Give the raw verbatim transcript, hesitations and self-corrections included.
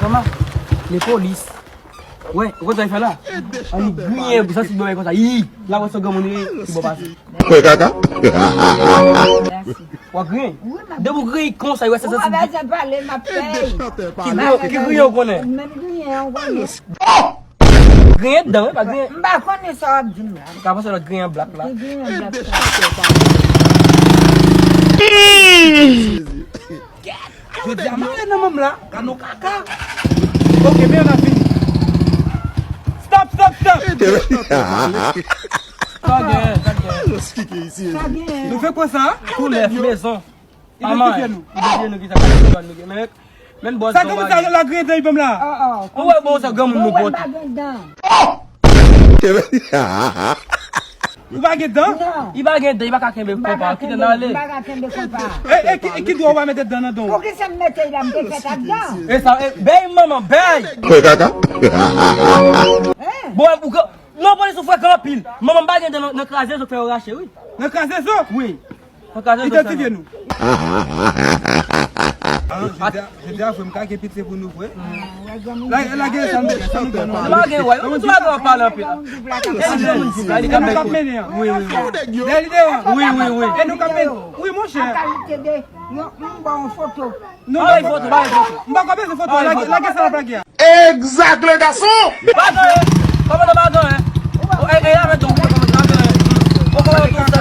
Mama, lepolis. Wè, ou konn sa y fè la? Ann griyen, pou santi bò konsa. Yi, la wè se granmoun li, li bon pase. Kwè kaka. W ap griyen? Depi w griyen konsa, wè se santi. Ou pa bezwen pale, m ap fè. Ki griyen, ki griyen ou konnen? Menm griyen, ou konnen. Griyen dan, wi, pa griyen. M pa konnen sa w ap di m la. Ou ka panse lòt griyen blak la. Ki griyen blak sa? Jodi a mare nan manm la, gad yon kaka. Ok, men yon ap vini. Stop, stop, stop. Sa gen, sa gen. Sa gen. Nou fè kwa sa? Koulè, mezon. Identifye nou. Identifye nou ki sa ka fè nou gen. Men, men bòs sa granmoun sa la griyen dan li ban m la. Ou wè bon sa granmoun nou pote. Ou pa gen dan? Non. Li pa gen dan, li pa ka kenbe konpa. Kite n ale. M pa ka kenbe konpa. E, e, ki, ki dwa ou pa mete dan nan don? Poukisa m mete la, m te fèt ak dan? E sa, e, bèy manman, bèy! Kwè kaka. Bon, ou ka, non, polis ou frekan anpil. Manman m pa gen dan nan, nan kraze zo k fè yo rache, wi. Nan kraze zo? Wi. Nan kraze zo. Idantifye nou. Jodi a, jodi a, frè m ka gen pitye pou nou, vre. La, la gen sa nou, sa nou ban nou. Nou pa gen, wè. Nou pa gen pale anpil. E nou k ap mennen an. Wi, wi, wi. Dèyè li deyò. Wi, wi, wi. E nou k ap mennen. Wi, monchè. Kalite de, yon, m ba yon foto. Non, bay foto, bay foto. M pa ka bezwen foto. Lage, lage sa l ap lage a. Egzak, le gason! Baton, kòmandan baton, en. E, e, avè tou, kòmandan baton, en.